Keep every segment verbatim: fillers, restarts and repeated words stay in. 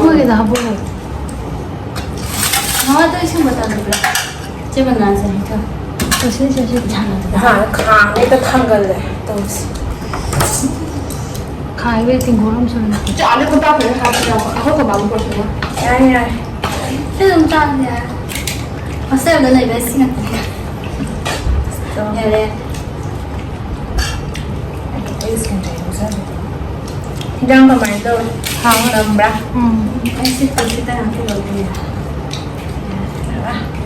ꯃꯣꯏꯒꯤꯗ ꯍꯥꯞꯄꯛꯑꯣ꯫ ꯃꯃꯥ, ꯑꯗꯨ ꯏꯁꯤꯡ ꯕꯣꯇꯜꯗꯨ ꯄꯤꯔꯛꯑꯣ꯫ ꯆꯦ ꯕꯟꯗꯅꯥꯁꯦ ꯍꯦꯛꯇ꯫ ꯁꯤ, ꯁꯤ, ꯁꯤ꯫ ꯏꯁꯥꯅ ꯈꯥꯡ ꯍꯦꯛꯇ ꯊꯥꯡꯒꯜꯂꯦ ꯇꯧꯔꯤꯁꯦ꯫ ꯈꯥꯏꯕꯩ ꯇꯤꯡꯒꯣꯔ ꯑꯃ ꯁꯨꯔꯦ꯫ ꯆꯥ ꯑꯅꯤ ꯈꯛ ꯄꯥꯛꯄꯅꯦ ꯈꯥꯏꯕ ꯌꯥꯕ꯫ ꯑꯩꯈꯣꯏ ꯀꯃꯥꯏꯅ ꯄꯨꯔꯛꯇꯣꯏꯅꯣ? ꯌꯥꯔꯦ, ꯌꯥꯔꯦ꯫ ꯁꯤ ꯑꯗꯨꯝ ꯆꯥꯕꯅꯦ꯫ ꯍꯣꯁꯇꯦꯜꯗ ꯂꯩꯕ ꯁꯤ ꯉꯥꯛꯇꯅꯦ꯫ ꯌꯥꯔꯦ꯫ ꯑꯩ ꯁꯦꯟꯗ꯭ꯔꯩ ꯂꯧꯖꯒꯦ꯫ ꯍꯤꯟꯖꯥꯡ ꯀꯃꯥꯏꯅ ꯇꯧꯔꯤ? ꯍꯥꯎꯋꯦ꯫ ꯅꯝꯕ꯭ꯔꯥ? ꯎꯝ꯫ ꯑꯩ ꯁꯤ ꯐꯨꯠꯁꯤꯗ ꯉꯥꯛꯇ ꯂꯧꯒꯦ꯫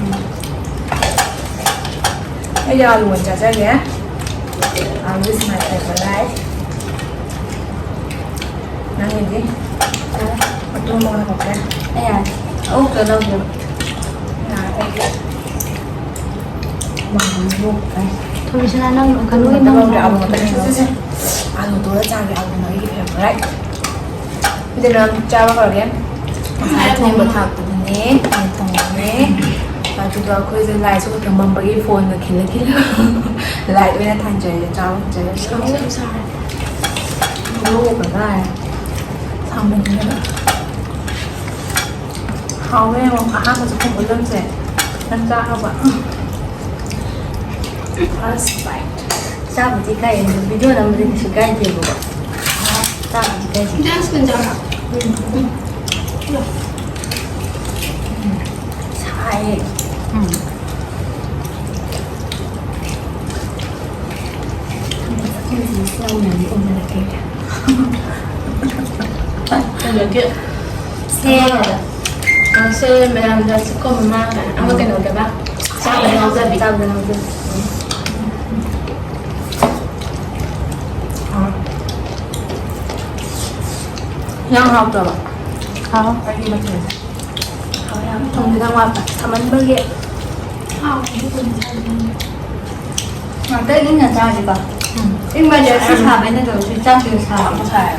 ꯎꯝ꯫ ꯑꯩꯗꯤ ꯑꯥꯂꯨ ꯑꯣꯏꯅ ꯆꯥꯖꯒꯦ꯫ ꯑꯥꯂꯨ is my favorite. ꯅꯪꯒꯤꯗꯤ? ꯑꯇꯣꯡꯕ ꯑꯣꯏꯅ ꯍꯥꯞꯀꯦ꯫ ꯑꯩ ꯌꯥꯔꯦ꯫ ꯑꯣꯛꯇ ꯂꯧꯒꯦꯕ꯫ ꯌꯥꯔꯦ, ꯑꯩꯗꯤ꯫ ꯊꯣꯏꯕꯤꯁꯅꯥ, ꯅꯪ ꯀꯩꯅꯣꯒꯤ ꯅꯪ ꯁꯦ, ꯁꯦ, ꯁꯦ꯫ ꯑꯥꯂꯨ ꯇꯣꯠꯂ ꯆꯥꯒꯦ, ꯑꯥꯂꯨ ꯃꯔꯤꯒꯤ favorite꯫ ꯑꯗꯨꯅ ꯆꯥꯕ ꯍꯧꯔꯒꯦ꯫ ꯉꯁꯥꯏ ꯊꯣꯡꯕ ꯊꯥꯛꯄꯗꯨꯅꯦ, ꯑꯩꯅ ꯊꯣꯡꯕꯅꯦ꯫ ꯑꯗꯨꯒ ꯑꯩꯈꯣꯏꯁꯦ ꯂꯥꯏꯁꯨ ꯈꯛꯇꯪ ꯃꯝꯕꯒꯤ ꯐꯣꯟꯒ ꯈꯤꯜꯂ ꯈꯤꯜꯂ light ꯑꯣꯏꯅ ꯊꯥꯟꯖꯔꯦ, ꯆꯥꯕ ꯍꯧꯖꯔꯦ꯫ ꯁꯥꯕ ꯌꯥꯝ ꯁꯥꯔꯦ꯫ ꯂꯣꯛꯀ ꯅꯥꯔꯦ꯫ ꯁꯥꯃꯟꯗꯅ꯫ ꯍꯥꯎꯋꯦ ꯌꯦꯡꯉꯣ, ꯑꯍꯥꯟꯕ ꯆꯥꯛꯈꯨꯝ ꯈꯨꯂꯪꯁꯦ꯫ ꯅꯪ ꯆꯥꯈ꯭ꯔꯕ? First bite꯫ ꯆꯥꯕꯨꯗꯤ ꯀꯥꯏ, video ꯅꯝꯕꯗꯤ ꯀꯩꯁꯨ ꯀꯥꯏꯗꯦꯕꯀꯣ꯫ ꯆꯥꯕꯨꯗꯤ ꯀꯥꯏꯗꯦ꯫ ꯏꯟꯖꯥꯡ ꯁ꯭ꯄꯨꯟ ꯆꯥꯕ꯭ꯔꯥ? ꯁꯥꯏꯌꯦ꯫ ꯎꯝ꯫ ꯀꯩꯅꯣꯒꯤ, ꯁꯦ, ꯉꯁꯤ ꯃꯌꯥꯝꯗ ꯆꯤꯛꯀꯣ ꯃꯃꯥ ꯀꯥꯏꯅ ꯑꯃ ꯀꯩꯅꯣꯗꯕ ꯆꯥꯕꯗ ꯉꯥꯎꯖꯕꯤ꯫ ꯆꯥꯕꯗ ꯉꯥꯎꯖꯕꯤ꯫ ꯑꯥ꯫ ꯌꯥꯝ ꯍꯥꯎꯇꯕ꯫ ꯍꯥꯎ꯫ ꯑꯩꯒꯤ ꯃꯊꯦꯜꯁꯦ꯫ ꯍꯥꯎ ꯌꯥꯝ ꯊꯨꯝ ꯈꯤꯇꯪ ꯋꯥꯠꯄ꯫ ꯁꯥꯃꯟꯕꯒꯤ꯫ ꯍꯥꯎ꯫ ꯉꯥꯛꯇꯪ ꯏꯪꯅ ꯆꯥꯁꯤꯀꯣ꯫ ꯎꯝ꯫ ꯏꯪꯕ ꯍꯥꯏꯁꯦ ꯁꯤ ꯁꯥꯕꯩ ꯅꯠꯇꯕ, ꯁꯤ ꯆꯥꯛꯁꯤꯁꯨ ꯁꯥꯕ꯫ ꯌꯥꯝ ꯁꯥꯏ꯫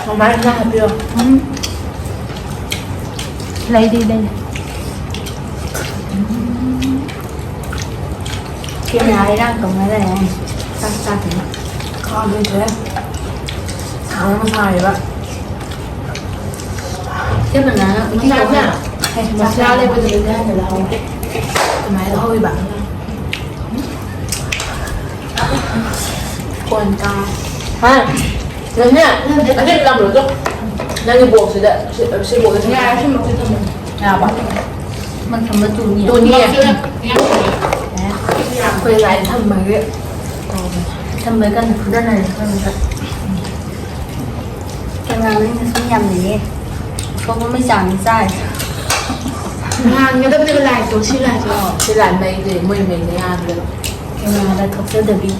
ꯃꯃꯥ ꯏꯟꯖꯥꯡ ꯍꯥꯞꯄꯤꯔꯣ꯫ ꯎꯝ꯫ ꯂꯩꯔꯤ, ꯂꯩꯔꯤ꯫ ꯀꯦꯃꯦꯔꯥ ꯏꯔꯥꯡ ꯇꯧꯅ ꯂꯩꯔꯦ꯫ ꯆꯥꯛ ꯆꯥꯗꯅ꯫ ꯈꯥꯡꯗ꯭ꯔꯦ꯫ ꯁꯥꯅ ꯁꯥꯔꯤꯕ꯫ ꯀꯦꯃꯦꯔꯥꯅ ꯎꯇꯤ ꯊꯣꯡꯉꯦ꯫ ꯃꯁꯂꯥ ꯂꯩꯕꯗꯨꯗꯅꯦ ꯍꯥꯟꯅ ꯂꯧꯍꯧꯒꯦ꯫ ꯑꯗꯨꯃꯥꯏꯅ ꯂꯧꯍꯧꯔꯤꯕ꯫ ꯀꯣꯟ ꯀꯥꯡ꯫ ꯍꯥ? ꯅꯪꯅꯦ? ꯑꯁꯤ ꯂꯝꯂꯣꯗꯣ꯫ ꯅꯪꯒꯤ ꯕꯣꯛꯁꯁꯤꯗ, ꯁꯤ, ꯁꯤ ꯕꯣꯛꯁꯁꯤꯗ ꯊꯝꯃꯣ꯫ ꯌꯥꯔꯦ, ꯁꯤ ꯕꯣꯛꯁꯁꯤꯗ ꯊꯝꯃꯣ꯫ ꯌꯥꯔꯕ? ꯃꯊꯪꯗ ꯇꯨꯅꯤ꯫ ꯇꯨꯅꯤ꯫ ꯑꯦ꯫ ꯑꯩꯈꯣꯏ ꯂꯥꯏ ꯊꯝꯕꯒꯤ꯫ ꯊꯝꯕꯒꯤ ꯀꯟꯅ ꯐꯨꯗꯅꯔꯤ ꯑꯩꯈꯣꯏ ꯃꯁꯛ꯫ ꯀꯦꯃꯦꯔꯥꯃꯦꯟꯒꯁꯨ ꯌꯥꯝ ꯂꯩꯌꯦ꯫ ꯎꯁꯣꯞ ꯑꯃꯒꯤ ꯆꯥꯡꯅꯤ ꯆꯥꯔꯤꯁꯦ꯫ ꯉꯥꯟꯒꯗꯕꯅꯦꯕ ꯂꯥꯏꯠꯇꯣ, ꯁꯤ ꯂꯥꯏꯠꯇꯣ꯫ ꯁꯤ ꯂꯥꯏꯠ ꯃꯩꯗꯤ ꯃꯣꯏ ꯃꯩꯗ ꯉꯥꯟꯒꯗꯕ꯫ ꯀꯦꯃꯦꯔꯥꯗ ꯊꯣꯛꯆꯗꯕꯤ꯫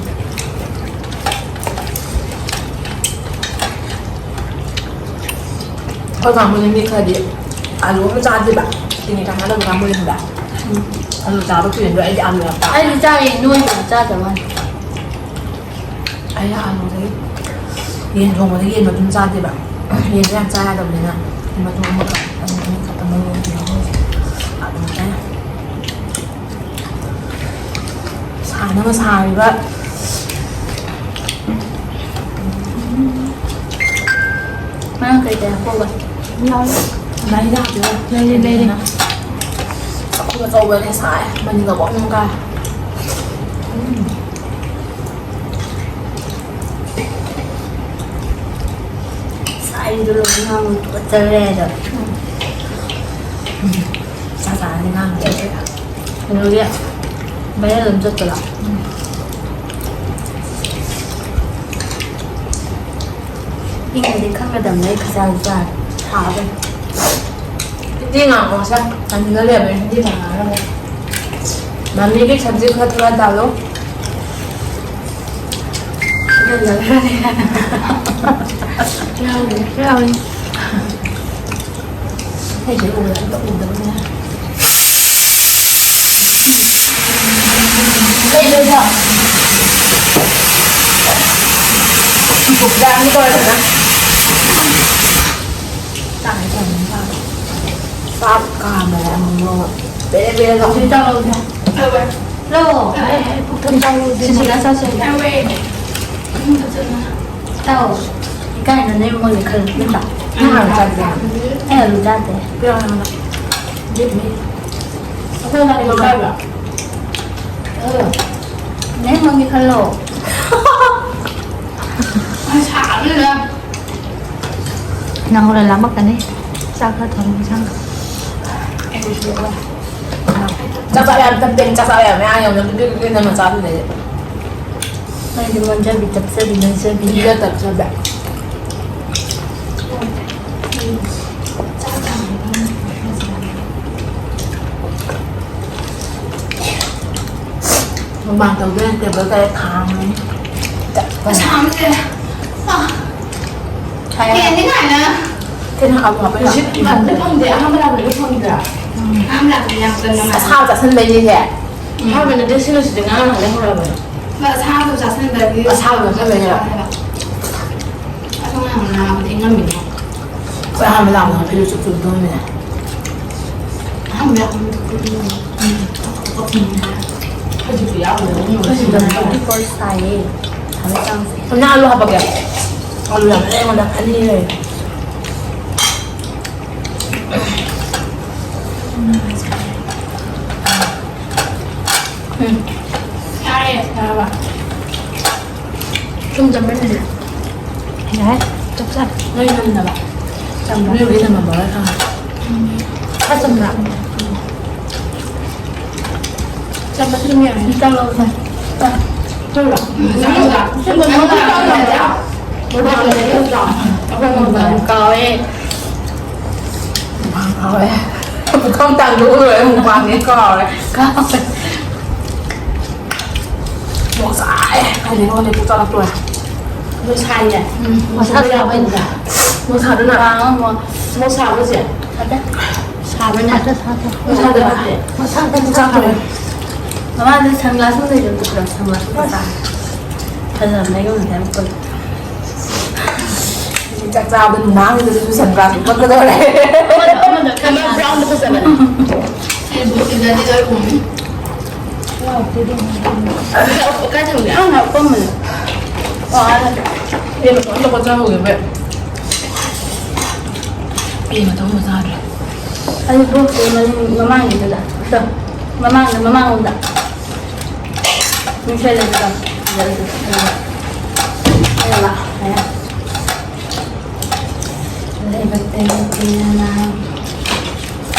ꯑꯩꯈꯣꯏ ꯀꯥꯡꯕꯨꯅ ꯃꯤ ꯈꯔꯗꯤ ꯑꯥꯂꯨ ꯑꯃ ꯆꯥꯗꯦꯕ꯫ ꯆꯤꯅꯤ ꯆꯥꯟꯅꯗꯕ ꯀꯥꯡꯕꯨꯅꯦ ꯈꯪꯕ꯭ꯔꯥ? ꯎꯝ꯫ ꯑꯥꯂꯨ ꯆꯥꯕ ꯀꯨꯏꯔꯦ, ꯑꯗꯣ ꯑꯩꯗꯤ ꯑꯥꯂꯨ ꯌꯥꯝ ꯄꯥꯝꯃꯦ꯫ ꯑꯩꯗꯤ ꯆꯥꯏꯌꯦ, ꯅꯣꯏꯗꯤ ꯆꯥꯗꯕ ꯋꯥꯅꯤ꯫ ꯑꯩꯅ ꯑꯥꯂꯨꯗꯒꯤ ꯌꯦꯟ ꯊꯣꯡꯕꯗ ꯌꯦꯟ ꯃꯇꯨꯝ ꯆꯥꯗꯦꯕ꯫ ꯌꯦꯟꯁꯦ ꯌꯥꯝ ꯆꯥ ꯌꯥꯗꯕꯅꯤꯅ ꯃꯇꯨꯝ ꯑꯃꯈꯛ, ꯑꯅꯤ, ꯑꯅꯤꯈꯛꯇ ꯃꯔꯨ ꯑꯣꯏꯅ ꯌꯥꯎꯍꯜꯂꯦ꯫ ꯑꯗꯨꯃꯥꯏꯅ ꯁꯥꯅꯕ ꯁꯥꯔꯤꯕ꯫ ꯅꯪ ꯀꯩ ꯀꯩ ꯍꯥꯞꯄꯧꯕ? ꯂꯥꯏ ꯂꯥꯛꯄꯤꯔꯣ? ꯂꯩꯔꯦ, ꯂꯩꯔꯦ꯫ ꯆꯥꯛꯈꯨꯝ ꯑꯆꯧꯕꯅꯦ ꯁꯥꯏ꯫ ꯃꯅꯤꯜꯒ ꯋꯪ ꯋꯪ ꯀꯥꯏ꯫ ꯎꯝ꯫ ꯉꯁꯥꯏꯒꯤꯗꯣ ꯂꯣꯏ ꯉꯥꯡꯕ ꯇꯣꯠꯆꯔꯦ ꯑꯗꯣ꯫ ꯎꯝ꯫ ꯆꯥꯛ ꯆꯥꯔꯗꯤ ꯉꯥꯡꯗꯦ꯫ ꯀꯩꯅꯣꯒꯤ viral ꯑꯃ ꯆꯠꯄꯗꯣ꯫ ꯎꯝ꯫ ꯏꯪꯉꯗꯤ ꯈꯪꯒꯗꯕꯅꯦ ꯑꯩ ꯈꯖꯥꯏ ꯆꯥꯔꯦ꯫ ꯁꯥꯕꯩ꯫ ꯍꯤꯟꯗꯤ ꯉꯥꯡꯉꯣ ꯁꯦ꯫ ꯇꯟꯗꯅ ꯂꯩꯔꯕꯅꯦ ꯍꯤꯟꯗꯤ ꯉꯥꯡꯉꯒ ꯂꯩ꯫ ꯃꯃꯤꯒꯤ ꯁꯕꯖꯤ ꯈꯔ ꯊꯨꯔ ꯇꯥꯜꯂꯣ꯫ ꯌꯥꯎꯔꯦ, ꯌꯥꯎꯔꯦ꯫ ꯑꯩꯁꯦ ꯎꯕꯗ ꯑꯝꯇ ꯎꯗꯕꯅꯦ꯫ ꯂꯩꯔꯣꯏꯗ꯫ ꯕꯨꯛ ꯌꯥꯝ ꯇꯧꯔꯗꯅ꯫ ꯆꯥꯛ ꯀꯥꯝꯃꯦ ꯑꯃꯨꯛ ꯕꯦꯔꯦ ꯕꯦꯔꯦ ꯇꯧ꯫ ꯍꯧꯖꯤꯛ ꯆꯥꯛ ꯂꯧꯁꯦ꯫ ꯂꯧ꯫ ꯑꯦ, ꯑꯦ, ꯄꯨꯛ ꯊꯟꯅ ꯆꯥꯛ ꯂꯧꯁꯦ꯫ ꯁꯤꯁꯤꯅ ꯆꯥꯁꯦ꯫ ꯆꯥꯎ꯫ ꯏꯀꯥꯏꯅ ꯅꯣꯏ ꯃꯣꯏꯒꯤ ꯈꯜꯂꯨ ꯅꯠꯇ꯭ꯔꯥ? ꯅꯪ ꯍꯥꯟꯅ ꯆꯥꯗ꯭ꯔꯤ? ꯑꯩ ꯑꯂꯨ ꯆꯥꯗꯦ꯫ ꯄꯤꯔꯛꯑꯣ ꯅꯪ꯫ ꯑꯩꯈꯣꯏ ꯃꯥꯗꯤ ꯆꯥꯕ꯭ꯔꯥ? ꯅꯪ ꯃꯪꯒꯤ ꯈꯜꯂꯣ꯫ ꯑꯁ, ꯁꯥꯕꯅꯤꯅ꯫ ꯅꯪ ꯍꯣꯔꯦꯟ ꯂꯥꯝꯃꯛꯀꯅꯤ꯫ ꯆꯥꯛ ꯈꯔ ꯊꯣꯡꯉꯨ, ꯏꯟꯁꯥꯡ꯫ ꯑꯩ ꯀꯩꯁꯨ ꯌꯥꯎꯔꯣꯏ꯫ ꯆꯥꯛ ꯆꯥꯕ ꯌꯥꯕ ꯇꯞ ꯇꯞꯅ ꯆꯥꯛ ꯆꯥꯕ ꯌꯥꯕ ꯃꯌꯥꯝ ꯌꯥꯎꯅ ꯄꯤꯛ ꯄꯤꯛ ꯄꯤꯛ ꯅꯝꯃ ꯆꯥꯗꯣꯏꯅꯦ꯫ ꯅꯪꯗꯤ ꯃꯣꯟꯖꯕꯤ ꯇꯞꯆꯕꯤ ꯅꯝꯖꯕꯤ꯫ ꯄꯤꯛ ꯇꯞꯆꯕ꯫ ꯃꯨꯛꯕꯥꯡ ꯇꯧꯗꯣꯏꯅꯦ, ꯇꯦꯕꯜ ꯀꯌꯥ ꯊꯥꯡꯉꯅꯤ꯫ ꯑꯁꯥꯝꯁꯦ꯫ ꯑꯥ꯫ ꯍꯥꯏꯔꯣ꯫ ꯐꯦꯟꯗꯤ ꯀꯥꯏꯅ꯫ ꯀꯩꯅꯣ ꯍꯥꯞꯄꯣ, ꯍꯥꯞꯄꯣ, ꯍꯥꯞꯄꯣ꯫ ꯐꯪꯗꯦ, ꯐꯪꯗꯦ꯫ ꯑꯍꯥꯟꯕ ꯂꯥꯛꯄꯗ ꯐꯪꯗ꯭ꯔꯥ? ꯎꯝ꯫ ꯑꯍꯥꯟꯕ ꯂꯥꯛꯄꯗ ꯌꯥꯝ ꯀꯟꯅ ꯃꯥꯜꯂꯦ꯫ ꯑꯁꯥꯕ ꯆꯥꯁꯤꯟꯕꯩꯅꯤꯁꯦ꯫ ꯎꯝ꯫ ꯑꯍꯥꯟꯕ ꯅꯠꯇꯦ, ꯁꯤ ꯅꯨꯡꯁꯤꯠꯁꯦ ꯉꯔꯥꯡ ꯅꯍꯥꯟꯗꯩ ꯍꯧꯔꯕꯅꯦ꯫ ꯑꯁꯥꯕ ꯆꯥꯁꯤꯟꯕꯒꯤ꯫ ꯑꯁꯥꯕ ꯍꯥꯏꯕ꯫ ꯑꯁꯣꯝ ꯅꯥꯀꯟꯗ ꯏꯪꯉꯝꯃꯤꯅꯦ꯫ ꯑꯩꯈꯣꯏ ꯑꯍꯥꯟꯕ ꯂꯥꯛꯄꯗ ꯐꯤꯔꯨ ꯆꯨꯞ ꯆꯨꯞ ꯇꯨꯝꯃꯤꯅꯦ꯫ ꯑꯍꯥꯟꯕ ꯂꯥꯛꯄꯗ ꯆꯨꯞ ꯆꯨꯞ ꯇꯨꯝꯃꯤꯅꯦ꯫ ꯎꯝ꯫ ꯍꯧꯖꯤꯛꯇꯤ ꯌꯥꯎꯗ꯭ꯔꯦ꯫ ꯍꯧꯖꯤꯛꯇꯤ ꯐꯥꯔꯁ ꯇꯥꯏꯌꯦ꯫ ꯊꯝꯃꯦ ꯆꯥꯡꯁꯦ꯫ ꯅꯪ ꯑꯂꯨ ꯍꯥꯞꯄꯛꯀꯦ꯫ ꯑꯂꯨ ꯌꯥꯝ ꯂꯩ ꯑꯩꯉꯣꯟꯗ꯫ ꯑꯅꯤ ꯂꯩ꯫ ꯎꯝ꯫ ꯌꯥꯔꯦ, ꯌꯥꯔꯕ? ꯁꯨꯝ ꯆꯝꯕ꯭ꯔꯥ ꯅꯪꯗꯤ? ꯌꯥꯔꯦ, ꯆꯞ ꯆꯥꯔꯦ꯫ ꯅꯣꯏ ꯅꯝꯗꯕ? ꯆꯝꯕ꯭ꯔꯥ? ꯅꯣꯏꯕꯨꯗꯤ ꯅꯝꯃꯝꯃꯔꯣꯏ ꯈꯪꯉꯦ꯫ ꯈꯔ ꯆꯝꯕ꯭ꯔꯥ? ꯆꯝꯕꯁꯨ ꯑꯗꯨꯝ ꯌꯥꯔꯦ꯫ ꯆꯥꯛ ꯂꯧꯁꯦ꯫ ꯆꯥꯛ ꯂꯧꯔꯣ? ꯆꯥꯛ ꯂꯧꯔꯣ? ꯆꯥꯛ ꯂꯧꯔꯣ? ꯑꯩꯈꯣꯏ ꯃꯨꯛꯕꯥꯡ ꯀꯥꯎꯋꯦ꯫ ꯃꯨꯛꯕꯥꯡ ꯀꯥꯎꯋꯦ꯫ ꯄꯨꯈꯝ ꯇꯥꯡꯗꯣꯛꯑ ꯂꯣꯏꯔꯦ, ꯃꯨꯛꯕꯥꯡꯅꯦ ꯀꯥꯎꯔꯦ꯫ ꯀꯥꯎꯋꯦ꯫ ꯃꯣꯔꯣꯛ ꯁꯥꯏ꯫ ꯀꯥꯏꯗꯩꯅꯣ ꯈꯪꯗꯦ, ꯄꯨꯛ ꯆꯥꯛꯂꯛꯇꯣꯔꯦ꯫ ꯁꯥꯏꯅꯦ꯫ ꯎꯝ, ꯃꯁꯥ ꯁꯥꯕꯩꯅꯦ꯫ ꯃꯁꯥꯗꯨꯅ꯫ ꯃꯣꯔꯣꯛ ꯁꯥꯕꯁꯦ꯫ ꯁꯥꯗꯦ꯫ ꯁꯥꯕꯅꯦ꯫ ꯁꯥꯗꯦ, ꯁꯥꯗꯦ꯫ ꯃꯁꯥꯗ ꯅꯠꯇꯦ꯫ ꯃꯁꯥꯗ ꯆꯥꯛ ꯆꯥꯛ ꯇꯧꯋꯦ꯫ ꯃꯃꯥꯡꯗ sunglass ꯑꯃ ꯂꯩꯔꯝꯕꯗꯣ, sunglass ꯑꯃ ꯆꯥ꯫ ꯐꯖꯕꯅꯦ, ꯑꯩꯉꯣꯟꯗꯗꯤ ꯌꯥꯝ ꯄꯛꯑꯦ꯫ ꯆꯥꯛ ꯆꯥꯕꯗ ꯅꯨꯡꯗꯥꯡꯁꯤꯗꯁꯨ sunglass ꯎꯞꯄꯛꯀꯗꯧꯔꯦ꯫ ꯑꯃꯗꯣ, ꯑꯃꯗꯣ ꯑꯃ brown ꯗꯣ ꯐꯖꯕꯅꯦ꯫ ꯑꯩ ꯕꯣꯛꯁꯤꯗꯗꯤ ꯂꯣꯏ ꯎꯝꯃꯤ꯫ ꯀꯥꯏ ꯊꯝꯒꯦ? ꯑꯥ, ꯍꯥꯞꯄꯝꯕꯅꯦ꯫ ꯑꯣ, ꯑꯥ ꯂꯩ꯫ ꯑꯩ ꯃꯇꯣꯝꯇ ꯆꯥꯍꯧꯒꯦ, ꯕꯦ꯫ ꯑꯩ ꯃꯇꯣꯝꯇ ꯆꯥꯗ꯭ꯔꯦ꯫ ꯑꯩ ꯕꯣꯛꯁꯇꯨ ꯃꯅꯤꯡ ꯃꯃꯥꯡꯒꯤꯗꯨꯗ꯫ ꯃꯃꯥꯡꯗ, ꯃꯃꯥꯡꯂꯣꯝꯗ꯫ ꯃꯤꯡꯁꯦꯜ ꯂꯩꯕꯗꯣ꯫ ꯑꯗꯨꯗ ꯑꯩꯁꯨ ꯂꯩꯕ꯫ ꯂꯩꯕ ꯇꯦꯡ ꯇꯦꯡꯅ꯫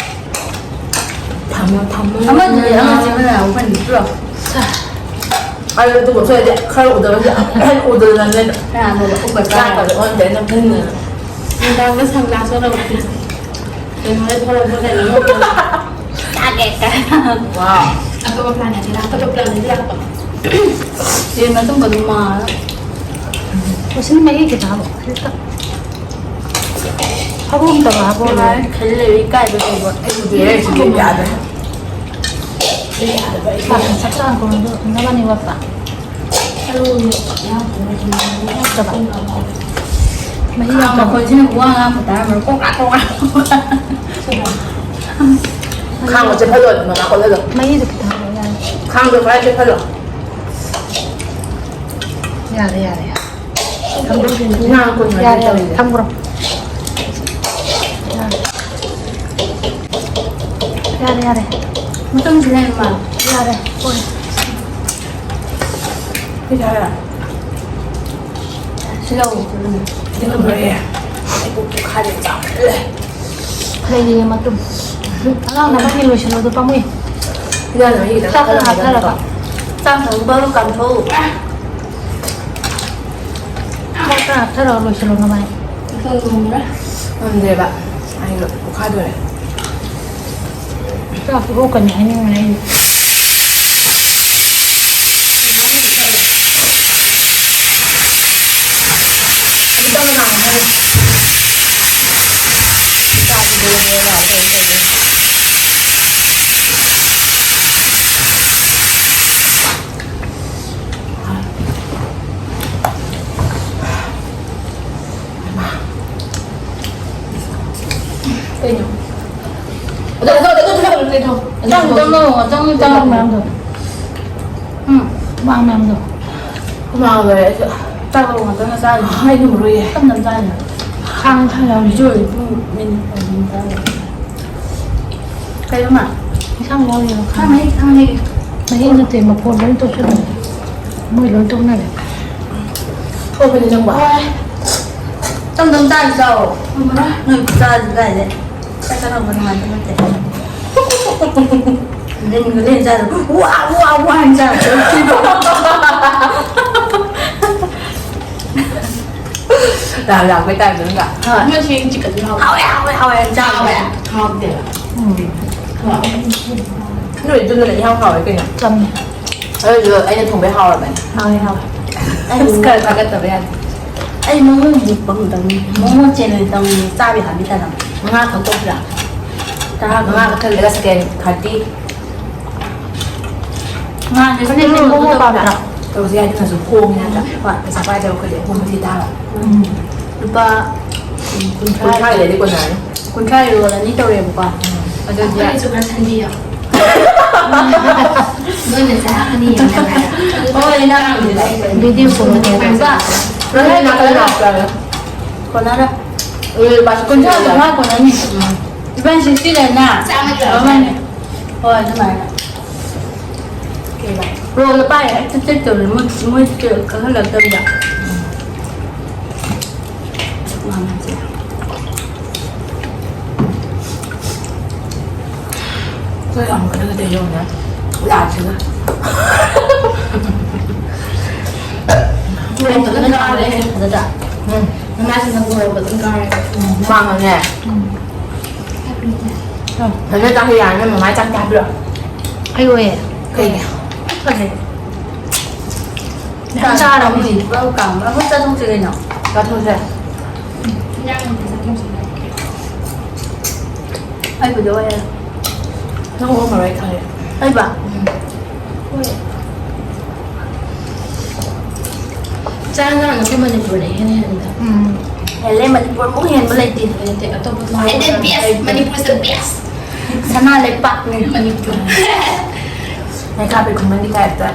ꯐꯝꯃꯣ, ꯐꯝꯃꯣ꯫ ꯑꯃꯗꯨꯗꯤ ꯑꯃ ꯆꯤꯛꯄꯅ ꯑꯃꯨꯛ ꯐꯅꯤ, ꯄꯨꯔꯛꯑꯣ꯫ ꯑꯩ ꯑꯗꯨꯒ ꯊꯣꯛꯑꯗꯤ ꯈꯔ ꯎꯗꯕꯁꯦ ꯍꯦꯟꯅ ꯎꯗꯗꯅꯅꯦ꯫ ꯀꯅꯥꯅꯣ ꯎꯕ ꯆꯥꯔꯒ? ꯆꯥꯛꯀꯗꯣ ꯑꯣꯟꯗꯦ, ꯑꯩꯅ ꯐꯝꯗꯅ꯫ ꯅꯨꯡꯗꯥꯡꯗ sunglass ꯑꯣꯟꯅꯕ꯫ ꯀꯩꯅꯣ ꯍꯣꯔꯦꯟ ꯊꯣꯛꯂꯛꯄ ꯀꯩꯅꯣ꯫ ꯆꯥꯒꯦ ꯀꯥꯏꯅ꯫ ꯋꯥꯎ꯫ ꯑꯇꯣꯞꯄ planetꯇꯒꯤ ꯂꯥꯛꯄ꯫ ꯑꯇꯣꯞꯄ planetꯇꯒꯤ ꯂꯥꯛꯄ꯫ ꯌꯦꯟ ꯃꯇꯨꯝꯒ ꯑꯗꯨꯝ ꯃꯥꯜꯂꯦ꯫ ꯎꯁꯤꯟ ꯃꯍꯤ ꯈꯤꯇꯪ ꯍꯥꯞꯄꯣ꯫ ꯈꯤꯇꯪ꯫ ꯐꯕꯣꯝꯇꯕ ꯍꯥꯞꯄꯣ꯫ ꯈꯜꯂꯦ, ꯏꯀꯥꯏꯕ ꯀꯩꯕ꯫ ꯑꯩ ꯎꯗꯦ, ꯑꯩ ꯁꯤꯗꯤ ꯌꯥꯗ꯭ꯔꯦ꯫ ꯆꯥꯛ ꯆꯥꯛ ꯆꯥ ꯀꯣꯟꯗꯣ ꯅꯕꯥꯅꯤ ꯋꯥꯠꯄ? ꯅꯠꯇꯕ꯫ ꯃꯍꯤ ꯈꯥꯡ ꯌꯥꯎꯗꯕ꯫ ꯃꯈꯣꯟꯁꯤꯅ ꯋꯥ ꯉꯥꯡꯕ ꯇꯥꯔꯝꯃꯔꯣꯏ꯫ ꯀꯣꯛ ꯀꯥ ꯀꯣꯛ ꯀꯥ꯫ ꯈꯥꯡꯕ ꯆꯦꯞꯍꯜꯂꯣ, ꯃꯃꯥ ꯀꯣꯜꯍꯜꯂꯣ꯫ ꯃꯍꯤꯗꯣ ꯈꯤꯇꯪ ꯍꯥꯞꯄꯣ, ꯌꯥꯔꯦ꯫ ꯈꯥꯡꯗꯣ ꯈꯔ ꯆꯦꯞꯍꯜꯂꯣ꯫ ꯌꯥꯔꯦ, ꯌꯥꯔꯦ, ꯌꯥꯔꯦ꯫ ꯊꯝꯈ꯭ꯔꯣ꯫ ꯉꯥ ꯀꯣꯟꯅ ꯌꯥꯔꯦ, ꯌꯥꯔꯦ, ꯇꯧꯔꯤꯁꯦ꯫ ꯊꯝꯈ꯭ꯔꯣ꯫ ꯌꯥꯔꯦ꯫ ꯌꯥꯔꯦ, ꯌꯥꯔꯦ꯫ ꯃꯇꯨꯝꯁꯨ ꯂꯩꯔꯝꯃꯣ꯫ ꯌꯥꯔꯦ, ꯀꯣꯟꯅ꯫ ꯁꯤ ꯌꯥꯔꯦ꯫ ꯁꯤ ꯂꯧ꯫ ꯁꯤ ꯂꯧꯔꯦ꯫ ꯑꯩ ꯄꯨꯛ ꯄꯨꯈꯥꯏꯗ ꯆꯥꯎꯈꯠꯂꯦ꯫ ꯂꯩꯔꯤꯌꯦ ꯃꯇꯨꯝ꯫ ꯑꯉꯥꯡ ꯅꯕꯥꯅꯤ ꯂꯣꯏꯁꯤꯜꯂꯣ, ꯑꯗꯨ ꯄꯥꯝꯃꯨꯏ꯫ ꯏꯟꯖꯥꯡ ꯅꯥꯄꯤ ꯈꯤꯇꯪ ꯆꯥꯛ ꯈꯔ ꯍꯥꯞꯆꯜꯂꯝꯃꯒ ꯍꯥꯞꯆꯜꯂꯒ꯫ ꯅꯠꯇ꯭ꯔꯣ? ꯆꯥꯛ ꯊꯣꯡꯕ ꯀꯥꯡꯁꯧ꯫ ꯆꯥꯛ ꯈꯔ ꯍꯥꯞꯆꯜꯂꯒ ꯂꯣꯏꯁꯤꯜꯂꯣ ꯅꯕꯥꯅꯤ꯫ ꯏꯊꯟ ꯊꯣꯡꯕ꯭ꯔꯥ? ꯉꯝꯗ꯭ꯔꯦꯕ꯫ ꯑꯩꯗꯣ ꯄꯣꯛꯈꯥꯏꯗꯣꯔꯦ꯫ ꯆꯥꯛꯇꯣ ꯑꯣꯛꯀꯅꯤ ꯍꯥꯏꯅꯤꯡꯕꯅꯦ ꯑꯩꯗꯤ꯫ ꯀꯩꯅꯣ? ꯑꯗꯣ, ꯑꯗꯣ, ꯑꯗꯣ, ꯑꯗꯣ, ꯑꯗꯣ, ꯑꯗꯣ, ꯑꯗꯣ, ꯑꯗꯣ, ꯆꯪꯉꯣ, ꯆꯪꯉꯣ, ꯆꯪꯉꯣ, ꯆꯪꯉꯣ꯫ ꯃꯌꯥꯝꯗꯣ꯫ ꯎꯝ, ꯍꯨꯃꯥꯡ ꯃꯌꯥꯝꯗꯣ꯫ ꯍꯨꯃꯥꯡ ꯂꯣꯏꯔꯦ ꯑꯩꯁꯨ꯫ ꯆꯥꯛ ꯂꯧꯔꯣ, ꯉꯥꯛꯇꯪ ꯆꯥꯔꯤ꯫ ꯑꯩ ꯉꯝꯃꯔꯣꯏꯌꯦ꯫ ꯇꯞꯅ ꯇꯞꯅ ꯆꯥꯔꯤ꯫ ꯈꯥꯡ ꯊꯥꯡ ꯌꯥꯎꯔꯤ꯫ ꯍꯧꯖꯤꯛ ꯑꯣꯏꯔꯗꯤ ꯄꯨꯡ ꯃꯤꯅꯤꯠ ꯑꯅꯤ ꯆꯥꯔꯤ꯫ ꯀꯩꯅꯣ ꯃꯥ? ꯏꯟꯁꯥꯡ ꯌꯥꯎꯔꯤꯔꯣ? ꯈꯥꯡ ꯃꯍꯤ, ꯈꯥꯡ ꯃꯍꯤ꯫ ꯃꯍꯤ ꯅꯠꯇꯦ, ꯃꯐꯣꯟ ꯂꯣꯏ ꯇꯣꯠꯁꯜꯂꯦ꯫ ꯃꯣꯏ ꯂꯣꯏ ꯇꯣꯛꯅꯔꯦ꯫ ꯊꯣꯛꯄꯅꯤ ꯅꯪꯕꯣ꯫ ꯍꯣꯏ꯫ ꯇꯝ ꯇꯝ ꯆꯥꯁꯤ ꯂꯥꯛꯑꯣ꯫ ꯉꯝꯃꯔꯣꯏ꯫ ꯅꯣꯏ ꯈꯨꯆꯥꯁꯤ ꯀꯥꯏꯗꯩ꯫ ꯆꯥꯛ ꯆꯥꯅꯕ ꯅꯨꯡꯉꯥꯏꯕ ꯅꯠꯇꯦ꯫ ꯂꯦꯟꯒ ꯂꯦꯟ ꯆꯥꯗ ꯋꯥ, ꯋꯥ, ꯋꯥ ꯍꯥꯏꯅ ꯆꯥꯕꯗꯣ꯫ ꯂꯥꯛ ꯂꯥꯛꯄꯩ ꯇꯥꯏꯞꯇ ꯅꯠꯇ꯭ꯔꯥ? ꯍꯣꯏ꯫ ꯃꯣꯏ ꯁꯤ ꯆꯤꯛꯀꯟꯁꯨ ꯍꯥꯎꯋꯦ꯫ ꯍꯥꯎꯋꯦ, ꯍꯥꯎꯋꯦ, ꯍꯥꯎꯋꯦ꯫ ꯆꯥꯕ ꯌꯥꯏ꯫ ꯍꯥꯎꯇꯦꯕ꯫ ꯎꯝ꯫ ꯍꯣꯏ꯫ ꯅꯣꯏ ꯑꯗꯨꯅ ꯏꯍꯥꯎ ꯍꯥꯎꯋꯦ ꯀꯩꯅꯣ꯫ ꯆꯝꯃꯦ꯫ ꯑꯗꯨꯁꯨ ꯑꯩꯅ ꯊꯣꯡꯕꯩ ꯍꯥꯎꯔꯕꯅꯦ꯫ ꯍꯥꯎꯋꯦ, ꯍꯥꯎꯋꯦ꯫ ꯑꯩ ꯑꯁ, ꯈꯔ ꯊꯥꯒꯠꯇꯕ ꯌꯥꯗꯦ꯫ ꯑꯩ ꯃꯣꯃꯣ ꯍꯧꯖꯤꯛ ꯄꯪ ꯇꯧꯅꯤ꯫ ꯃꯣꯃꯣ ꯆꯦꯟ ꯑꯣꯏꯅ ꯇꯧꯅꯤ꯫ ꯆꯥꯕꯤ ꯍꯥꯕꯤ ꯇꯥꯅ꯫ ꯃꯉꯥ ꯈꯛ ꯇꯧꯁꯤꯔꯥ? ꯇꯔꯥ ꯈꯛ꯫ ꯃꯉꯥ ꯈꯛ ꯊꯜꯂꯒ ꯁꯦꯀꯦꯟ ꯊꯥꯔꯇꯤ꯫ ꯉꯥꯁꯦ ꯅꯪꯗꯤ ꯁꯤꯡꯖꯨ ꯃꯣꯃꯣ ꯇꯧꯕ꯭ꯔꯥ? ꯄꯥꯝꯗ꯭ꯔꯥ? ꯇꯧꯁꯦ ꯍꯥꯏꯗꯤ ꯅꯪꯁꯨ ꯍꯣꯡꯉꯦ ꯅꯠꯇ꯭ꯔꯥ? ꯍꯣꯏ꯫ ꯄꯩꯁꯥ ꯄꯥꯏꯗꯕ ꯑꯩꯈꯣꯏꯗꯤ ꯑꯍꯣꯡꯕ ꯊꯤ ꯇꯥꯕ꯫ ꯎꯝ꯫ ꯂꯨꯄꯥ, ꯎꯝ, ꯀꯨꯟꯊ꯭ꯔꯥ꯫ ꯀꯨꯟꯊ꯭ꯔꯥꯒꯤꯗꯗꯤ ꯀꯣꯟꯅꯔꯅꯤ꯫ ꯀꯨꯟꯊ꯭ꯔꯥꯒꯤ ꯔꯣꯜ ꯑꯅꯤ ꯇꯧꯔꯦꯕꯀꯣ꯫ ꯎꯝ꯫ ꯑꯗꯨꯗꯤ ꯑꯩꯈꯣꯏꯒꯤꯁꯨ ꯈꯔ ꯁꯟꯕꯤꯌꯣ꯫ ꯅꯣꯏꯅ ꯆꯥꯔꯛꯀꯅꯤ ꯌꯦꯡꯉꯒ꯫ ꯍꯣꯏ, ꯅꯪ ꯚꯤꯗꯤꯑꯣ ꯀꯣꯜ ꯇꯧꯕ꯫ ꯂꯣꯏ ꯅꯥꯀꯜ ꯂꯥꯛꯄ꯭ꯔꯥ? ꯀꯣꯟꯅꯔ꯫ ꯑꯦ, ꯂꯨꯄꯥ ꯁꯤꯛꯁꯇꯤ ꯀꯨꯟꯊ꯭ꯔꯥ ꯂꯩꯔꯦ꯫ ꯀꯨꯟꯊ꯭ꯔꯥ ꯀꯣꯟꯅꯅꯤ꯫ ꯎꯝ꯫ ꯂꯨꯄꯥ ꯁꯤꯛꯁꯇꯤ ꯂꯩꯅ꯫ ꯆꯥꯝꯃꯒꯤ ꯂꯧꯔꯁꯦ꯫ ꯍꯣꯏ, ꯑꯗꯨꯃꯥꯏꯅ꯫ ꯀꯩꯕ? ꯔꯣꯜꯗ ꯄꯥꯏꯔꯦ, ꯍꯦꯛꯇ ꯆꯠꯇꯧꯔꯦ, ꯃꯣꯏ, ꯃꯣꯏ ꯈꯪꯍꯜꯂꯛꯇꯕꯤꯗ꯫ ꯑꯩꯈꯣꯏ ꯑꯃꯨꯛ ꯑꯗꯨꯒ ꯌꯦꯡꯉꯨꯅꯦ, ꯂꯥꯛꯁꯤꯒ꯫ ꯉꯧꯕꯗ ꯉꯥꯎꯔꯦ, ꯐꯖꯗ꯭ꯔꯥ? ꯎꯝ꯫ ꯃꯃꯥꯁꯤꯅ ꯉꯧꯕꯗ ꯉꯥꯎꯔꯦ꯫ ꯎꯝ, ꯃꯥꯡꯉꯅꯦ꯫ ꯎꯝ꯫ ꯐꯖꯅ ꯆꯥꯛꯁꯦ ꯌꯥꯔꯅꯤ, ꯃꯃꯥꯏ ꯆꯥꯛ ꯆꯥꯕꯤꯔꯣ꯫ ꯍꯩꯔꯣꯏꯌꯦ꯫ ꯀꯩꯒꯤ? ꯐꯖꯩ꯫ ꯃꯌꯥꯝ ꯆꯥꯔꯕꯅꯤ꯫ ꯆꯥꯔꯕꯅꯤ꯫ ꯄꯨꯔꯥ ꯀꯥꯝꯕ꯫ ꯑꯃꯨꯛ ꯆꯥꯊꯣꯛꯁꯤ ꯀꯩꯅꯣ? ꯆꯥꯊꯣꯛꯁꯦ꯫ ꯏꯟꯖꯥꯡ ꯅꯥꯄꯤ ꯆꯥꯊꯣꯛꯁꯤꯔ? ꯑꯩꯕꯨꯗꯤ ꯑꯣꯏꯔꯦ꯫ ꯅꯪ ꯑꯣꯛꯑꯝꯃꯔꯣꯏ ꯈꯪꯉꯦ꯫ ꯑꯩꯕ? ꯎꯝ꯫ ꯍꯣꯏ꯫ ꯆꯥꯛ ꯏꯟꯖꯥꯡ ꯑꯩꯈꯣꯏ ꯃꯅꯤꯄꯨꯔꯗ ꯏꯍꯦꯟ ꯍꯦꯟꯗ꯫ ꯎꯝ꯫ ꯍꯦꯜꯂꯦ, ꯃꯅꯤꯄꯨꯔꯃꯨꯛ ꯍꯦꯟꯕ ꯂꯩꯇꯦ꯫ ꯂꯩꯇꯦ, ꯑꯇꯣꯞꯄ ꯈ꯭ꯋꯥꯏꯗꯩ best, ꯂꯩꯇꯦ꯫ ꯃꯅꯤꯄꯨꯔꯁꯤꯗ best꯫ ꯁꯅꯥ ꯂꯩꯄꯥꯛꯅꯤ ꯃꯅꯤꯄꯨꯔ꯫ ꯂꯩꯈꯥꯕꯤ ꯈꯨꯃꯟꯒꯤ type ꯇ꯫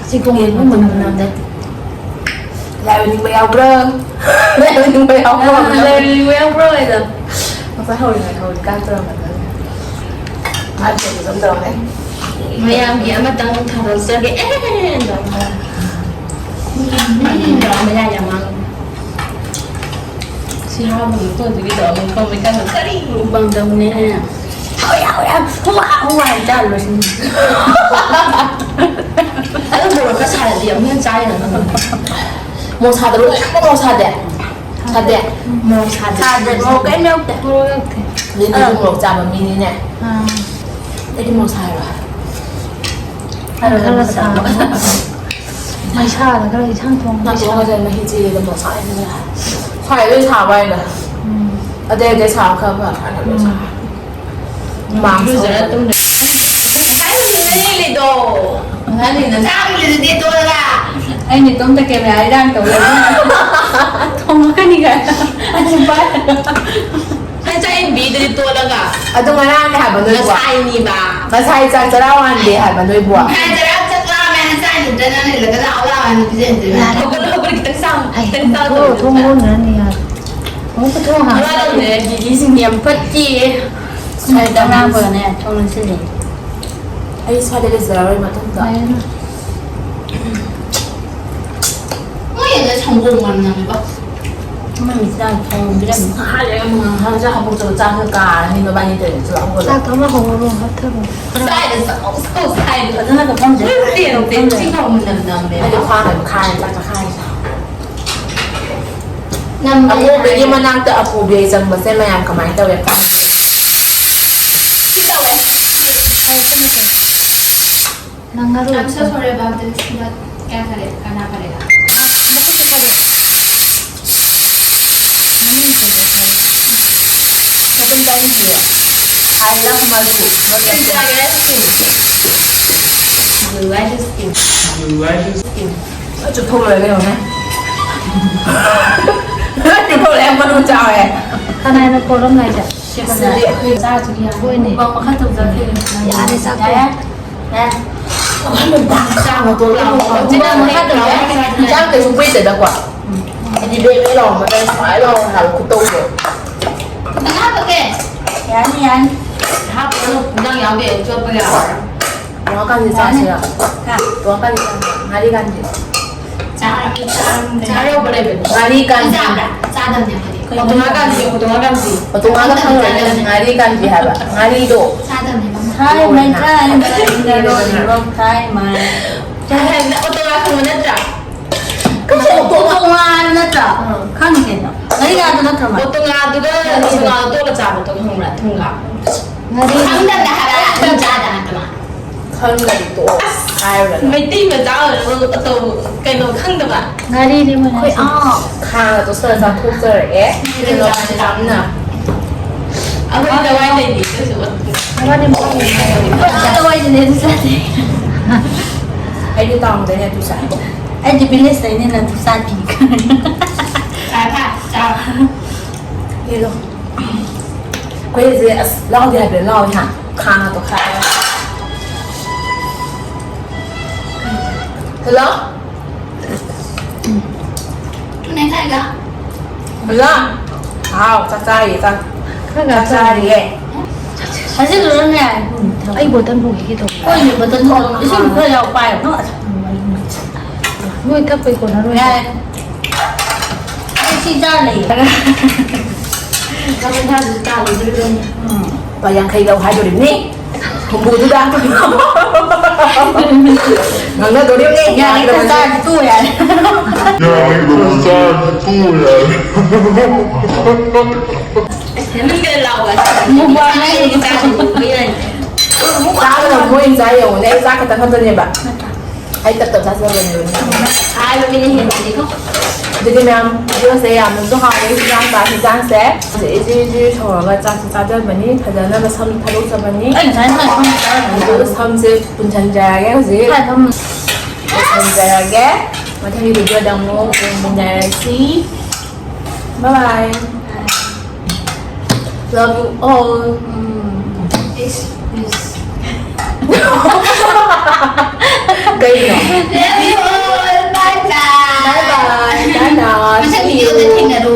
ꯁꯤ ꯀꯣꯡꯒ꯭ꯔꯦꯁ ꯃꯨꯟꯕ ꯃꯨꯟꯕ ꯅꯝꯗꯦ꯫ ꯂꯥꯏ ꯑꯣꯏꯅꯤꯡꯕ ꯌꯥꯎꯕ꯭ꯔꯣ? ꯂꯥꯏ ꯑꯣꯏꯅꯤꯡꯕ ꯌꯥꯎꯕ꯭ꯔꯣ? ꯂꯥꯏ ꯑꯣꯏꯅꯤꯡꯕ ꯌꯥꯎꯕ꯭ꯔꯣ ꯍꯥꯏꯗꯣ? ꯉꯁꯥꯏ ꯍꯧꯔꯤꯉꯩ ꯍꯧꯔꯤꯀꯥꯟ ꯇꯧꯔꯝꯕꯗꯣ꯫ ꯃꯥꯏ ꯐꯦꯟꯗꯨꯁꯨ ꯑꯗꯨꯝ ꯇꯧꯔꯝꯃꯦ꯫ ꯃꯌꯥꯝꯒꯤ ꯑꯃꯇꯪ ꯊꯥꯗꯣꯛꯆꯒꯦ꯫ ꯑꯦ ꯇꯧꯔꯝꯃꯦ꯫ ꯎꯝ, ꯇꯧꯔꯝꯃꯦ, ꯌꯥꯝ ꯌꯥꯝ ꯉꯥꯡꯉꯦ꯫ ꯁꯤ ꯍꯥꯞꯄꯒ ꯇꯣꯠꯄꯒꯤ ꯇꯧꯔꯒ ꯃꯐꯝ ꯏꯀꯥꯏ ꯀꯔꯤ ꯃꯨꯛꯕꯥꯡ ꯇꯧꯅꯦ꯫ ꯍꯣꯏ, ꯍꯣꯏ, ꯍꯣꯏ, ꯍꯨꯋꯥ, ꯍꯨꯋꯥ ꯍꯥꯏ ꯆꯥꯔꯨꯔꯁꯤꯅꯤ꯫ ꯑꯗꯨ ꯃꯣꯔꯣꯛ ꯈꯔ ꯁꯥꯔꯗꯤ ꯑꯃꯨꯛ ꯍꯦꯟꯅ ꯆꯥ ꯌꯥꯅꯤ꯫ ꯃꯣꯔꯣꯛ ꯁꯥꯗꯕ꯭ꯔꯣ? ꯌꯥꯝ ꯃꯣꯔꯣꯛ ꯁꯥꯗꯦ? ꯁꯥꯗꯦ? ꯃꯣꯔꯣꯛ ꯁꯥꯗꯦ꯫ ꯁꯥꯗꯦ, ꯃꯣꯔꯣꯛ ꯀꯩꯝ ꯌꯥꯎꯗꯦ꯫ ꯃꯣꯔꯣꯛ ꯌꯥꯎꯗꯦ꯫ ꯑꯗꯨꯗꯤ ꯑꯥ꯫ ꯃꯣꯔꯣꯛ ꯆꯥꯕ ꯃꯤꯅꯤꯅꯦ꯫ ꯑꯥ꯫ ꯑꯩꯗꯤ ꯃꯣꯔꯣꯛ ꯁꯥꯏꯕ꯫ ꯈꯔ ꯈꯔ ꯁꯥꯕ꯫ ꯃꯩꯁꯥꯗ ꯈꯔ ꯏꯁꯥꯡ ꯊꯣꯡꯕ ꯅꯥꯇꯣꯟꯒꯁꯦ ꯃꯍꯤ ꯆꯦꯜꯂꯦꯗ ꯃꯣꯔꯣꯛ ꯁꯥꯏꯕꯁꯤꯅ꯫ ꯁ꯭ꯋꯥꯏꯗ ꯂꯣꯏ ꯁꯥꯕ ꯍꯥꯏꯅ꯫ ꯎꯝ꯫ ꯑꯇꯩ ꯑꯇꯩ ꯁꯥꯕ ꯈꯔ ꯐꯔꯀꯥꯟꯗ ꯂꯣꯏ ꯎꯝ꯫ ꯁꯥꯏ꯫ ꯍꯨꯃꯥꯡ ꯏꯔꯨꯖꯔ ꯁꯧꯕꯗ꯫ ꯇꯨꯝꯗ꯭ꯔꯗꯤ꯫ ꯉꯁꯥꯏ ꯅꯨꯡꯊꯤꯜꯗ ꯂꯤꯂꯤꯗꯣ꯫ ꯉꯁꯥꯏ ꯅꯨꯡꯊꯤꯜꯗ ꯆꯥꯛ ꯂꯤꯂꯤꯗꯤ ꯇꯣꯛꯑꯒ꯫ ꯑꯩꯅ ꯏꯇꯣꯝꯇ camera ꯏꯔꯥꯡ ꯇꯧꯔꯒ ꯊꯣꯡꯉꯛꯀꯅꯤ ꯀꯥꯏꯅ꯫ ꯑꯩꯁꯨ ꯄꯥꯏꯔꯒ꯫ ꯅꯆꯥ ꯌꯦꯟꯕꯤꯗꯨꯗꯤ ꯇꯣꯠꯂꯒ꯫ ꯑꯗꯨ ꯉꯔꯥꯡꯅꯦ ꯍꯥꯏꯕ ꯅꯣꯏꯕꯨ꯫ ꯉꯁꯥꯏꯅꯤꯕ꯫ ꯉꯁꯥꯏ ꯆꯥꯛ ꯆꯔꯥ ꯋꯥꯟꯗꯦ ꯍꯥꯏꯕ ꯅꯣꯏꯕꯨ꯫ ꯉꯁꯥꯏ ꯆꯔꯥ ꯆꯥꯛ ꯂꯥꯝꯃꯦ ꯍꯥꯏꯅ ꯆꯥꯏꯅꯤꯗꯅ ꯅꯪ ꯍꯜꯂꯒ ꯂꯥꯛꯑꯣ ꯂꯥꯛꯑꯣ ꯍꯥꯏꯅ ꯄꯤꯖꯅꯤꯗꯅ꯫ ꯌꯥꯔꯦ꯫ ꯍꯧꯒꯠꯂꯣ ꯍꯧꯒꯠꯂꯣ ꯈꯤꯇꯪ ꯆꯥꯎ꯫ ꯑꯩ ꯈꯤꯇꯪ ꯆꯥꯎ ꯊꯣꯡ ꯇꯧꯔꯒ ꯂꯣꯟꯅꯔꯅꯤ ꯌꯥꯔꯦ꯫ ꯑꯃꯨꯛ ꯄꯨꯊꯣꯛꯑꯣ ꯉꯥꯏꯍꯥꯛ꯫ ꯃꯥꯗꯧꯅꯦ ꯗꯤꯗꯤꯁꯤꯡꯗꯤ ꯌꯥꯝ ꯐꯠꯇꯦ꯫ ꯁ꯭ꯋꯥꯏꯗ ꯇꯧꯅꯕꯒꯅꯦ ꯊꯣꯡ ꯂꯣꯟꯁꯤꯜꯂꯦ꯫ ꯑꯩ ꯁ꯭ꯋꯥꯏꯗ ꯂꯩꯖꯔꯔꯣꯏ ꯃꯇꯨꯡꯗ꯫ ꯂꯩꯔꯅꯨ꯫ ꯃꯣꯏ ꯑꯗ ꯁꯪꯒꯣꯝ ꯃꯅꯝ ꯅꯝꯃꯦꯕ꯫ ꯃꯥꯏ ꯃꯤꯠꯁꯦ ꯌꯥꯝ ꯊꯣꯡꯕꯤꯔꯝꯃꯦ꯫ ꯉꯥꯏꯍꯥꯛ ꯂꯩꯔ ꯑꯃꯨꯛ ꯉꯥꯏꯍꯥꯛ ꯆꯥ ꯍꯧꯒꯠꯆꯕ ꯆꯥꯛꯁꯦ ꯀꯥꯔꯅꯤ ꯅꯕꯥꯅꯤ ꯇꯧꯔꯤꯗꯣ ꯆꯥꯛ ꯍꯧꯒꯠꯂꯣ꯫ ꯆꯥꯛꯇꯣ ꯑꯃ ꯍꯧꯔꯣ ꯍꯥꯞꯊꯔꯣ꯫ ꯆꯥꯏꯗ ꯆꯥꯎ ꯆꯥꯎ ꯆꯥꯏꯗ ꯐꯖꯅ ꯀꯞꯐꯝꯁꯦ꯫ ꯅꯠꯇꯦ, ꯅꯠꯇꯦ, ꯆꯤꯡ ꯍꯧ ꯃꯅꯝ ꯅꯝꯃꯦ꯫ ꯑꯩꯗꯤ ꯈ꯭ꯋꯥꯡ ꯅꯥꯏꯕ ꯈꯥꯏꯔꯦ ꯆꯥꯛ ꯆꯥꯈꯥꯏꯔꯤꯁꯦ꯫ ꯅꯝꯃꯦ ꯑꯄꯨꯕꯤꯒꯤ ꯍꯥꯏꯔꯦ꯫ ꯃꯅꯥꯛꯇ ꯑꯄꯨꯕꯤ ꯑꯩ ꯆꯪꯕꯁꯦ ꯃꯌꯥꯝ ꯀꯃꯥꯏꯅ ꯇꯧꯋꯦ ꯈꯪꯗꯦ꯫ ꯁꯤ ꯇꯧꯋꯦ꯫ ꯅꯪ ꯉꯔꯨ I'm so sorry about this, but क्या करे, करना पड़ेगा। ꯃꯁꯤꯗꯤ ꯀꯔꯤ? ꯆꯥꯅꯤꯡꯗꯦ꯫ ꯍꯥꯏꯔ ꯃꯔꯨ ꯃꯆꯨ ꯆꯥꯒꯦ ꯍꯥꯏꯔꯁꯨ ꯁ꯭ꯀꯤꯟ꯫ ꯕ꯭ꯂꯨ ꯍꯥꯏꯔꯁꯨ ꯁ꯭ꯀꯤꯟ꯫ ꯕ꯭ꯂꯨ ꯍꯥꯏꯔꯁꯨ ꯁ꯭ꯀꯤꯟ꯫ ꯂꯣꯏ ꯆꯨꯞꯊꯣꯛ ꯂꯣꯏꯔꯦ ꯀꯩꯅꯣꯅꯦ꯫ ꯂꯣꯏ ꯆꯨꯞꯊꯣꯛ ꯂꯣꯏꯔꯦ ꯃꯔꯨ ꯆꯥꯎꯔꯦ꯫ ꯀꯅꯥꯅ ꯄꯣꯔꯝ ꯂꯥꯏꯗ? ꯁꯤꯗꯤ ꯑꯩꯈꯣꯏ ꯆꯥꯗ꯭ꯔꯤ ꯌꯥꯔꯦ꯫ ꯍꯣꯏꯅꯦ꯫ ꯃꯨꯛꯕꯥꯡ ꯃꯈꯥ ꯇꯧꯖꯈꯤꯒꯦ꯫ ꯌꯥꯔꯦ, ꯆꯥꯛ ꯌꯥꯔꯦ꯫ ꯌꯥꯔꯦ꯫ ꯑꯩꯈꯣꯏ ꯃꯨꯛꯕꯥꯡ ꯈꯥꯡ ꯃꯇꯣꯟ ꯂꯥꯎꯕ꯫ ꯃꯨꯛꯕꯥꯡ ꯃꯈꯥ ꯇꯧꯖꯈꯤꯒꯦ꯫ ꯏꯟꯁꯥꯡ ꯀꯩꯁꯨ ꯄꯨꯏꯗꯅꯀꯣ꯫ ꯍꯥꯏꯗꯤ ꯕꯦꯛ ꯕꯦꯛ ꯂꯥꯎꯔꯝꯕꯗ ꯁꯨꯃꯥꯏꯅ ꯂꯥꯎꯔꯦ ꯍꯥꯏꯕ ꯈꯨꯇꯧꯗꯣ꯫ ꯀꯅꯥ ꯍꯥꯞꯄꯛꯀꯦ? ꯌꯥꯅꯤ, ꯌꯥꯅꯤ꯫ ꯍꯥꯞꯄꯨꯔꯅꯨ, ꯏꯟꯖꯥꯡ ꯌꯥꯎꯗꯦ, ꯆꯣꯠꯄ ꯌꯥꯔꯣꯏ꯫ ꯇꯣꯉꯥꯟ ꯀꯥꯟꯗꯤ ꯆꯥꯁꯤꯔ? ꯍꯥ? ꯇꯣꯉꯥꯟ ꯀꯥꯟꯗꯤ ꯆꯥꯁꯤꯔ? ꯉꯥꯔꯤ ꯀꯥꯟꯗꯤ꯫ ꯆꯥꯔ-, ꯆꯥꯔ-, ꯆꯥꯔꯧꯕ ꯂꯩꯕꯅꯤ꯫ ꯉꯥꯔꯤ ꯀꯥꯟꯗꯤ꯫ ꯆꯥꯕ꯭ꯔꯥ? ꯆꯥꯗꯕꯅꯦ ꯑꯩꯈꯣꯏꯗꯤ꯫ ꯑꯣꯇꯣꯉꯥ ꯀꯥꯟꯗꯤ, ꯑꯣꯇꯣꯉꯥ ꯀꯥꯟꯗꯤ꯫ ꯑꯣꯇꯣꯉꯥꯒ ꯈꯪꯉꯔꯣꯏ, ꯆꯥꯗꯕꯅꯦ꯫ ꯉꯥꯔꯤ ꯀꯥꯟꯗꯤ ꯍꯥꯏꯕ꯫ ꯉꯥꯔꯤꯗꯣ꯫ ꯆꯥꯗꯕꯅꯦ ꯃꯃꯥ꯫ ꯍꯥꯏ, ꯃꯩ ꯀꯥꯏ, ꯃꯩ ꯀꯥꯏ, ꯃꯩ ꯀꯥꯏ꯫ ꯀꯩ ꯍꯥꯏꯕꯅꯣ? ꯑꯣꯇꯣꯉꯥ ꯈꯪꯕ ꯅꯠꯇ꯭ꯔꯥ? ꯀꯩꯁꯨ ꯑꯣꯇꯣꯉꯥ ꯍꯥꯏꯕ ꯅꯠꯇ꯭ꯔꯥ? ꯑꯥ꯫ ꯈꯪꯉꯤ ꯀꯩꯅꯣ꯫ ꯉꯥꯔꯤ ꯉꯥꯗꯣ ꯅꯠꯇ꯭ꯔꯣ ꯃꯥ? ꯑꯣꯇꯣꯉꯥꯗꯨꯒ ꯉꯥꯔꯤꯗꯣ꯫ ꯑꯣꯇꯣꯉꯥꯗꯣ ꯇꯣꯠꯂ ꯆꯥꯕꯗꯣ ꯈꯪꯕ꯭ꯔꯥ? ꯊꯨꯝꯒ꯫ ꯉꯥꯔꯤ꯫ ꯈꯪꯗꯕꯅꯦ ꯍꯥꯏꯕ, ꯑꯗꯨꯝ ꯆꯥꯗꯕ ꯅꯠꯇ꯭ꯔꯣ ꯃꯥ? ꯈꯪꯗ꯭ꯔꯗꯤ ꯇꯣꯛꯑꯣ ꯍꯥꯏꯔꯨꯔꯅꯨ꯫ ꯃꯩꯇꯩ ꯃꯆꯥ ꯑꯣꯏꯔꯒ ꯑꯇꯧ-, ꯀꯩꯅꯣ ꯈꯪꯗꯕ? ꯉꯥꯔꯤꯅꯦ ꯃꯣꯏꯅ ꯑꯩꯈꯣꯏ, ꯍꯥꯏꯁꯦ꯫ ꯑꯥ, ꯈꯥꯡꯒ ꯇꯣꯠꯁꯜꯂ ꯆꯥꯊꯣꯛꯆꯔꯛꯑꯦ꯫ ꯁꯤꯗ ꯆꯥꯕ ꯆꯥꯕꯅ꯫ ꯑꯩꯈꯣꯏ ꯂꯋꯥꯏ ꯂꯩꯇꯦ, ꯑꯗꯨꯁꯨ꯫ ꯅꯕꯥꯅꯤ ꯃꯈꯥ ꯌꯦꯡꯉꯣ꯫ ꯑꯩꯈꯣꯏ ꯂꯋꯥꯏꯗꯅꯦ ꯑꯗꯨ ꯆꯥꯗꯦ꯫ ꯑꯩꯗꯤ ꯇꯥꯎꯟꯗꯩꯅꯦ ꯑꯗꯨ ꯆꯥꯏ꯫ ꯑꯩꯗꯤ ꯚꯤꯂꯦꯖꯇꯩꯅꯦꯅ ꯑꯗꯨ ꯆꯥꯗꯦ꯫ ꯆꯥ ꯊꯛ, ꯆꯥ꯫ ꯌꯦꯜꯂꯣ꯫ ꯑꯩꯈꯣꯏꯁꯦ ꯑꯁ ꯂꯥꯎꯗꯦ ꯍꯥꯏꯕꯗ ꯂꯥꯎꯋꯦ ꯍꯥ꯫ ꯈꯥꯡꯒ ꯇꯣꯈꯥꯏꯔꯒ꯫ ꯍꯜꯂꯣ? ꯍꯜꯂꯣ? ꯍꯥꯎ, ꯆꯥꯛ ꯆꯥꯔꯤꯌꯦ, ꯆꯥꯛ꯫ ꯈꯔ ꯆꯥꯛ ꯆꯥꯔꯤꯌꯦ꯫ ꯆꯥꯁꯤꯜꯂꯨꯔꯅꯦ꯫ ꯑꯩ ꯕꯣꯇꯜ ꯄꯨꯈꯤꯒꯦ ꯇꯧꯕ꯫ ꯍꯣꯏꯅꯦ, ꯕꯣꯇꯜ ꯊꯛꯑꯣ꯫ ꯏꯁꯤꯡ ꯈꯔ ꯌꯥꯎ ꯄꯥꯏꯌꯣ꯫ ꯅꯣꯏ ꯊꯛꯄꯩ ꯀꯣꯟꯅꯔꯣꯏ꯫ ꯌꯥꯔꯦ꯫ ꯑꯩ ꯁꯤ ꯆꯥ ꯂꯩꯌꯦ꯫ ꯆꯥꯛ ꯏꯟꯁꯥꯡꯁꯨ ꯇꯥꯜꯂꯨꯗꯣꯔꯤꯕꯅꯤ꯫ ꯎꯝ꯫ ꯂꯨꯄꯥ ꯌꯥꯡꯈꯩ ꯂꯧ ꯍꯥꯏꯗꯣꯔꯤꯕꯅꯤ꯫ ꯍꯨꯝꯐꯨꯗꯨꯗ꯫ ꯉꯥꯡꯅꯗꯣꯔꯤꯕꯅꯤ꯫ ꯌꯥꯔꯦ, ꯈꯔ ꯆꯥꯔꯗꯤ ꯇꯣꯛꯑꯣ ꯌꯥꯔꯦ꯫ ꯌꯥꯔꯦ, ꯈꯔ ꯆꯥꯔꯗꯤ ꯇꯣꯛꯑꯣ ꯌꯥꯔꯦ꯫ ꯃꯅꯨꯡꯗ ꯂꯥꯛꯑꯣ꯫ ꯃꯨꯛꯕꯥꯡ ꯍꯥꯏꯁꯤꯗꯤ ꯆꯥꯗꯣꯏꯅꯤ꯫ ꯆꯥꯕꯅ ꯃꯣꯏꯅ ꯆꯥ ꯌꯦꯡꯉꯨꯅꯦ꯫ ꯑꯩ ꯆꯥ ꯈꯛꯇꯪ ꯈꯛꯇꯅꯦꯕ꯫ ꯑꯩ ꯇꯞ ꯇꯞ ꯆꯥꯖꯕꯅꯦꯕ꯫ ꯍꯥꯏꯕ ꯃꯤꯅ ꯍꯦꯟꯕꯅꯤꯀꯣ꯫ ꯑꯗꯨꯗꯤ ꯃꯌꯥꯝ, ꯚꯤꯗꯤꯑꯣꯁꯦ ꯌꯥꯝꯅꯁꯨ ꯍꯥꯎꯔꯦ꯫ ꯍꯤꯟꯖꯥꯡ ꯆꯥꯛ, ꯍꯤꯟꯖꯥꯡꯁꯦ ꯏꯖꯤ ꯏꯖꯤ ꯁꯧꯔꯒ ꯆꯥꯛꯁꯦ ꯆꯥꯖꯕꯅꯤ꯫ ꯐꯖꯅ ꯃꯁꯝ ꯊꯥꯗꯣꯛꯆꯕꯅꯤ꯫ ꯑꯩ ꯉꯁꯥꯏ ꯁꯨꯃꯥꯏꯅ ꯁꯝ ꯆꯥꯔꯝꯕꯅꯤ꯫ ꯑꯗꯨ ꯁꯝꯁꯦ ꯄꯨꯟꯁꯤꯟꯖꯔꯒꯦ ꯍꯧꯖꯤꯛ꯫ ꯁ꯭ꯋꯥꯏ ꯐꯝ ꯄꯨꯟꯁꯤꯟꯖꯔꯒꯦ꯫ ꯃꯊꯪꯒꯤ ꯚꯤꯗꯤꯑꯣꯗ ꯑꯃꯨꯛ ꯌꯦꯡꯃꯤꯟꯅꯔꯁꯤ꯫ Bye bye. Love you all. ꯎꯝ. ꯀꯩꯅꯣ? Love you all. Bye bye. Bye bye. Tata. ꯃꯊꯪ See ꯚꯤꯗꯤꯑꯣꯗ you. ꯊꯦꯡꯅꯔꯣ꯫